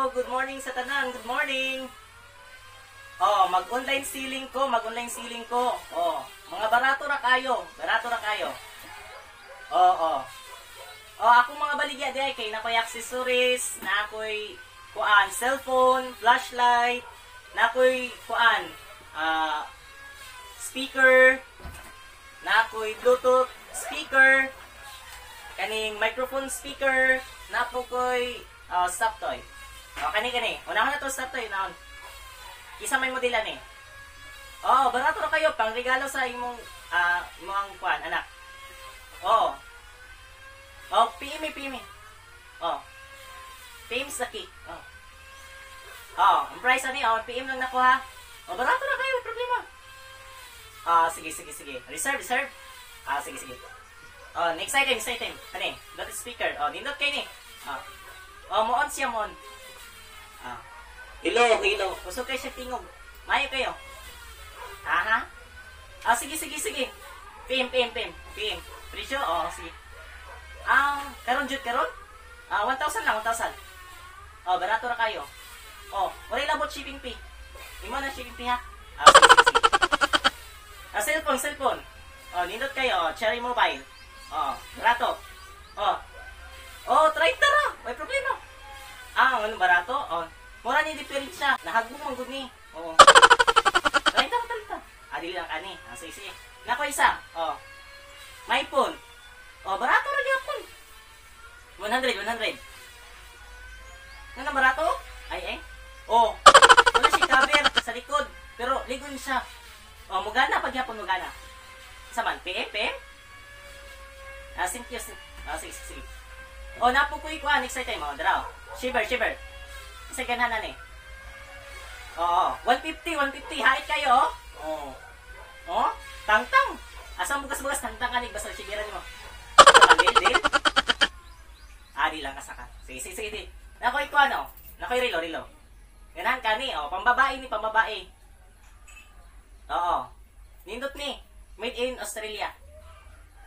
Oh, good morning sa tanan. Good morning. Oh, mag-online selling ko, mag-online selling ko. Oh, mga barato ra kayo, barato ra kayo. Oh, oh. Oh, akong mga baligya diay kay nakoy accessories, na ako'y kuan cellphone, flashlight, na ako'y kuan speaker, na ako'y Bluetooth speaker, kaning microphone speaker, na po ko'y stop toy. Oh, kani kani. Unahon na to stop toy, unahon. Isa may modela ni. Oh, barato ra kayo pang regalo sa imong imong kuan anak. Oh. Oh, PM PM. Oh. PM sa key. Oh. Oh, ang price ani, oh, PM lang nako ha. Oh, barato ra kayo, problema. Ah, sige sige sige. Reserve, reserve. Ah, sige sige. Oh, next item, next item. Ani, dot speaker. Oh, nindot kay ni. Oh. Oh, mo on siya mo on. Ah. Hello, hello. Kusog kayo siya tingog. Mayo kayo. Aha. Ah, sige, sige, sige. PM, PM, PM. PM. Presyo? Oo, sige. Ah, karon jud karon? Ah, 1,000 lang, 1,000. Oh, barato ra kayo. Oh, wala labot shipping fee. Imo na shipping fee ha. Ah, sige, sige, sige. Ah, cellphone, cellphone. Oh, nindot kayo, oh, Cherry Mobile. Oh, barato. Oh. Oh, try ra. May problema. Ah, ano barato? Oh, mura ni diferensya. Nahagbong man gud ni. Oo. Try ta, try ta. Ah, dili lang kani. Ah, sige, sige. Nako isa. Oh. My phone. Oh, barato ra gyapon. 100, 100. Ano barato? Ay, eh. Oh. Wala siya cover sa likod. Pero ligon siya. Oh, mugana pag gyapon mugana. Sa man, PM, PM? Ah, thank you. Ah, sige, sige, sige. Oh, napo ko ikuan next item. Oh, dara. Oh. Shiver, shiver. Isa ganahan eh. Oo, 150, 150. Hait kayo, oh. Oh. Oh, tangtang. Asa bugas-bugas tangtang kanig basta shiveran nimo. Deal, deal. Ah, di lang kasaka. Sige, sige, sige, di. Nakoy ko ano? Nakoy relo, relo. Ganahan kani, oh, pambabae ni pambabae. Oo. Nindot ni. Made in Australia.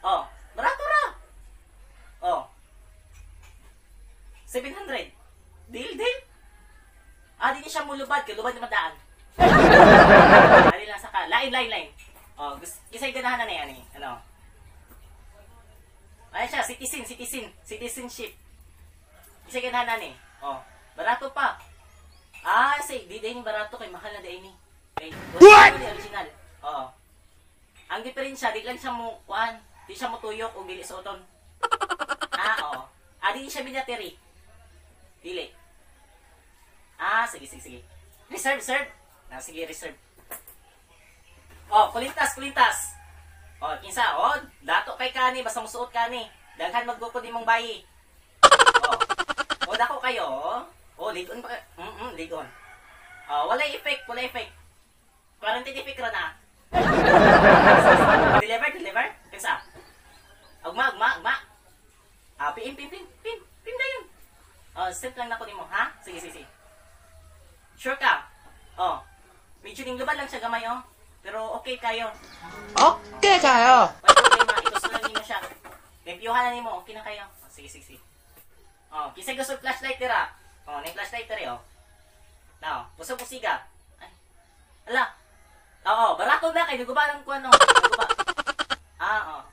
Oh, barato ra. Oh. 700. Deal, deal. Ah, di ni siya mulubad, kay lubad na madaan. Ali lang saka. Line, line, line. Oh, gusto, kisay ganahan na niya ni. Ano? Ayan siya, citizen, citizen, citizenship. Kisay ganahan na ni. Oh, barato pa. Ah, say, di din barato kay mahal na di ni. Okay. What? Original. Oo. Ang diferensya, di lang siya mo kuan, di siya mo tuyok o dili suoton. Ah, oo. Ah, di siya military. Dili. Ah, sige, sige, sige. Reserve, reserve. Ah, sige, reserve. Oh, kulintas, kulintas. Oh, kinsa, oh, dato kay kani, basta musuot kani. Daghan magbukod imong bayi. Oh. Oh, dako kayo, oh. Oh, ligon pa. Ligon. Oh, wala effect, wala effect. Quarantine effect ra na. Deliver, deliver. Kinsa? Ugma, ugma, ugma. Ah, PM, PM, PM, PM, PM dayon. Oh, send lang nako nimo, ha? Sige, sige, sige. Sure ka? Oh. Medyo ning lubad lang siya gamay, oh. Pero okay kayo. Okay kayo. Wala problema, itus lang nimo siya. Limpyuhan na nimo, okay na kayo. Oh, sige, sige, sige. Oh, kisay gusto flashlight dira. Oh, ning flashlight diri, oh. Now, gusto ko siga. Ay. Ala. Oo, barato na kay naguba ng kuan, oh. Naguba. Ah, oh.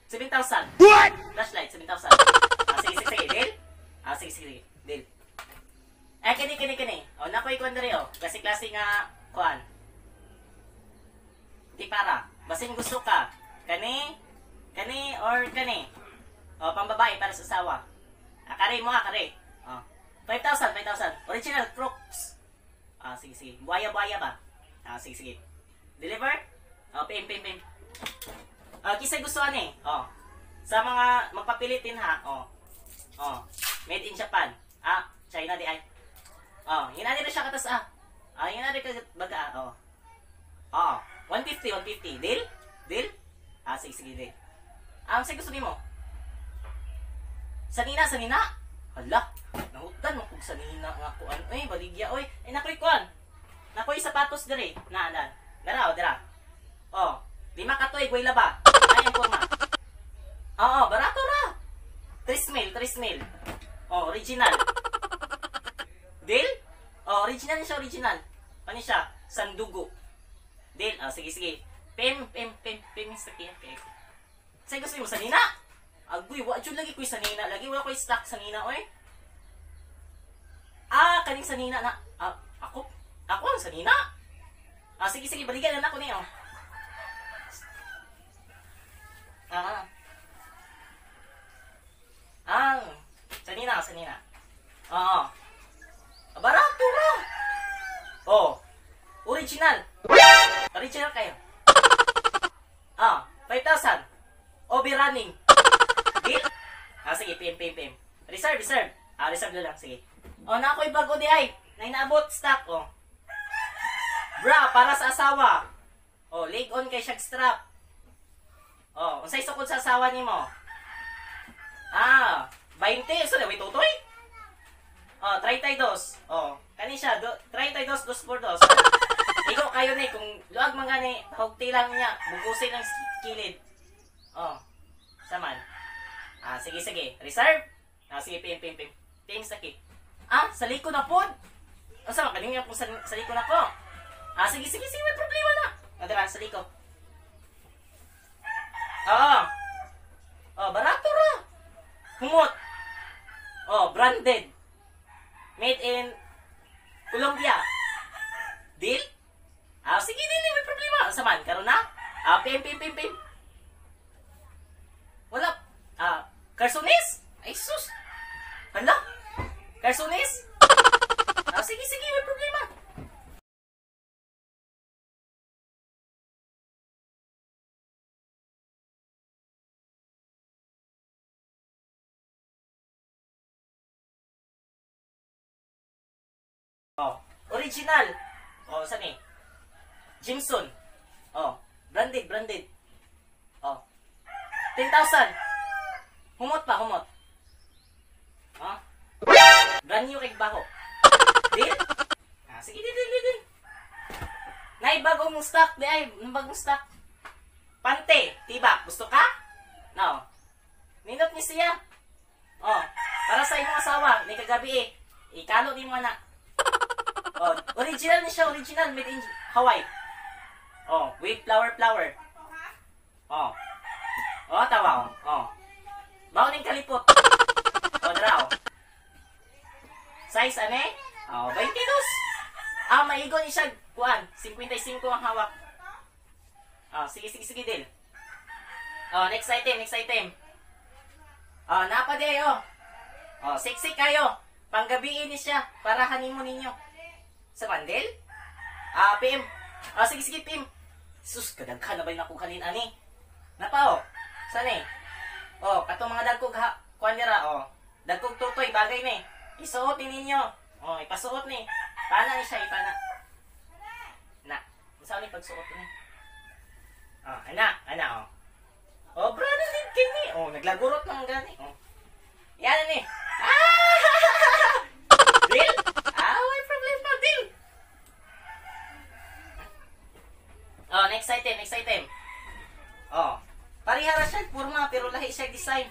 7,000. What? Flashlight, 7,000. Ah, sige, sige, sige. Deal? Ah, sige, sige, sige. Deal. Eh, kini, kini, kini. Oh, nakoy kuan diri, oh. Klase-klase nga kuan. Di para. Basin gusto ka. Kani, kani, or kani. Oh, pambabae para sa asawa. Ah, kare mo, ah, kare. Oh. 5,000, 5,000. Original Crooks. Ah, sige, sige. Buaya-buaya ba? Ah, sige, sige. Deliver? Oh, PM, PM, PM. Ah, kisay gusto ani. Oh. Sa mga magpapilitin ha. Oh. Oh. Made in Japan. Ah, China di ay. Oh, yun na siya katas ah. Ah, yun na ka baga ah. Oh. Oh, 150, 150. Deal? Deal? Ah, sige, sige, deal. Ah, sige gusto nimo. Sanina, sanina. Hala, nahutan mo kog sanina nga kuan. Oy, baligya oy. Ay nakoy kuan. Nakoy sapatos dire. Na, na. Dara, oh, dara. Oh, 5 ka tuig way laba. Ay ang porma. Oo, barato ra. 3 mil, 3 mil. Oh, original. Deal? Oh, original siya, original. Ano siya? Sandugo. Deal? Oh, sige, sige. Pim, pim, pim, pim, sa PM, PM. Sa'yo gusto mo sanina? Agoy, wa jud lagi ko'y sanina. Lagi wala ko'y stock sanina, oy. Ah, kaning sanina na. Ah, ako? Ako ang sanina? Ah, sige, sige, balikan na ako niyo. Ah. Ang sanina, sanina. Oo. Barato ra. Oh. Original. Original kayo. Ah, 5,000. OB running. Deal? Ah, sige, PM, PM, PM. Reserve, reserve. Ah, reserve na lang, sige. Oh, na ako'y bago di ay. Na inaabot stock, oh. Bra, para sa asawa. Oh, leg on kay siyag strap. Oh, unsay sukod sa asawa nimo? Ah, 20. So, wait, tutoy? Oh, 32. Oh, kani siya, 32, 2 por 2. Igo kayo ni kung luag man gani, hugti lang niya, bugusin ang kilid. Oh. Saman. Ah, sige sige. Reserve. Ah, sige, PM PM PM. PM sa. Ah, sa liko na pod. Unsa man kaning po sa liko na ko? Ah, sige sige sige, may problema na. Ah, dira sa liko. Ah. Oh, barato ra. Humot. Oh, branded. Made in Colombia. Deal? Ah, sige, deal, may problema. Unsa man, karon na? Ah, PM PM PM PM. Wala. Ah, Carsones? Ay, sus. Hala? Carsones? Ah, sige, sige, may problema. Oh, original. Oh, saan eh? Jimson. Oh, branded, branded. Oh. 10,000. Humot pa, humot. Oh. Brand new kay baho. Deal? Ah, sige, deal, deal, deal. Nay, bagong stock, di ay, bagong stock. Pante, tiba, gusto ka? No. Ninot ni siya. Oh, para sa imong asawa, ni kagabi eh. Ikalo ni mo na. Oh, original ni siya, original, made in Hawaii. Oh, with flower, flower. Oh. Oh, tawa, oh. Oh. Baon ning kalipot. Oh, dra, oh. Size, ane? Oh, 22. Ah, maigo ni siya, kuan, 55 ang hawak. Oh, sige, sige, sige, deal. Oh, next item, next item. Oh, napa di, oh. Oh, siksik kayo. Panggabiin ni siya, para hanimo ninyo. Sa bandel? Ah, PM. Ah, sige, sige, PM. Sus, kadaghan na ba yung nakuha kanin, ani? Napa, oh. Saan eh? Oh, katong mga dagkog, ha, kuan nira, oh. Dagkog tutoy, bagay ni. Isuot ni ninyo. Oh, ipasuot ni. Pana ni siya, ipana. Na, saan ni pagsuot ni? Oh, ana, ana, oh. Oh, brother, din kini. Oh, naglagurot lang gani. Oh. Yan ni. Ah! Deal? Ah, may problema, deal. Oh, next item, next item. Oh, pareha ra siya porma pero lahi siya design.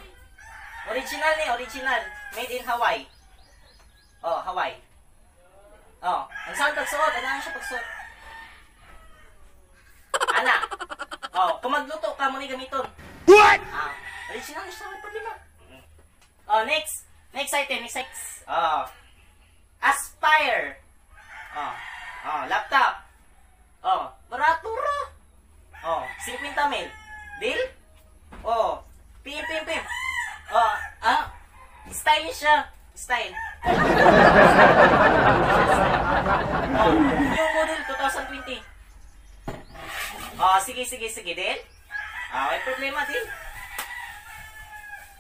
Original ni, original. Made in Hawaii. Oh, Hawaii. Oh, ang saan pagsuot? Ano ang siya pagsuot? Ana. Oh, kung magluto ka mo ni gamiton. What? Ah, original ni siya, may problema. Oh, next. Next item, next item. Oh. Aspire. Oh. Oh, laptop. Oh, barato ra. Oh, 50 mil. Deal? Oh, PM PM PM. Oh, ah, stylish siya. Style. Oh, new model 2020. Oh, sige, sige, sige, deal? Ah, may problema, deal.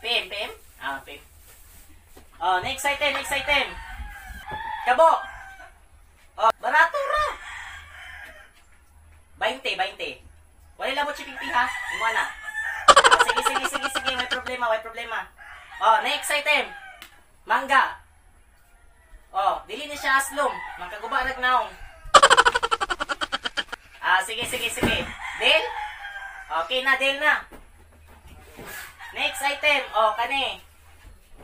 PM, PM. Ah, PM. Oh, next item, next item. Kabo. Oh, barato ra. 20, 20. Wala labot shipping fee, ha? Imo na. Ah, sige, sige, sige, sige, may problema, may problema. Oh, next item. Mangga. Oh, dili ni siya aslom. Mangkaguba nagnaong. Ah, sige, sige, sige. Deal? Okay na, deal na. Next item. Oh, kani.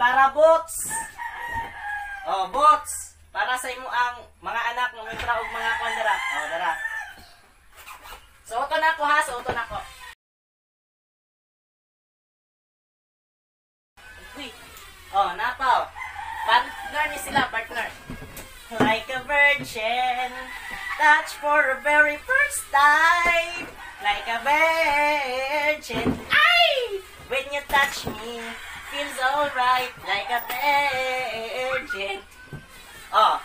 Para bots. Oh, bots. Para sa imo ang mga anak nga mointra og mga kwan dara. Oh, dara. Suoton nako ha, suoton nako. Uy. Oh, napa. Oh. Partner ni sila, partner. Like a virgin, touch for the very first time. Like a virgin, ay! When you touch me, feels alright. Like a virgin. Oh,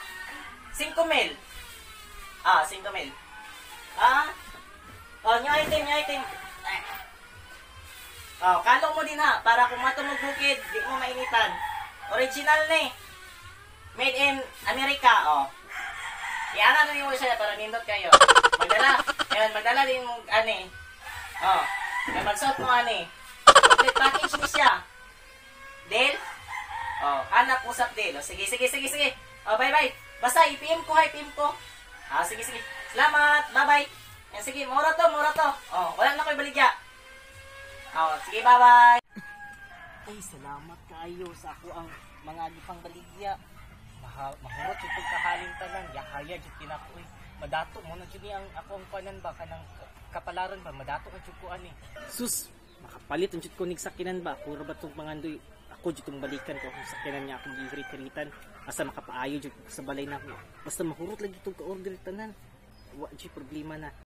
5 mil. Ah, 5 mil. Ah, oh, new item, new item. Oh, kalong mo din ha, para kung matumog bukid, di mo mainitan. Original ni. Made in America, oh. Iana na mo siya para nindot kayo. Magdala, ayun, magdala din mo, ani. Oh, may magsuot mo, ani. Complete package ni siya. Deal? Oh, hanap usap deal. Oh, sige, sige, sige, sige. Oh, bye-bye. Basta, i-PM ko ha, i-PM ko. Ah, sige, sige. Salamat, bye-bye. Eh, sige, mura to, mura to. Oh, wala na ko'y baligya. Oh, sige, bye-bye. Ay, salamat kayo sa ako ang mga gipang baligya. Mahurot yung pagkahalin tanan. Yahaya, jud kinako eh. Madato mo na jud ni ang ako ang panan ba kanang kapalaran ba madato ang jud ko ani. Sus, makapalit ang jud ko nig sakinan ba. Puro ba tong pangandoy ako jud tong balikan ko akong sakinan niya akong gihirit-hiritan. Asa makapaayo jud sa balay nako. Basta mahurot lagi tong ka-order tanan. Wa jud problema na.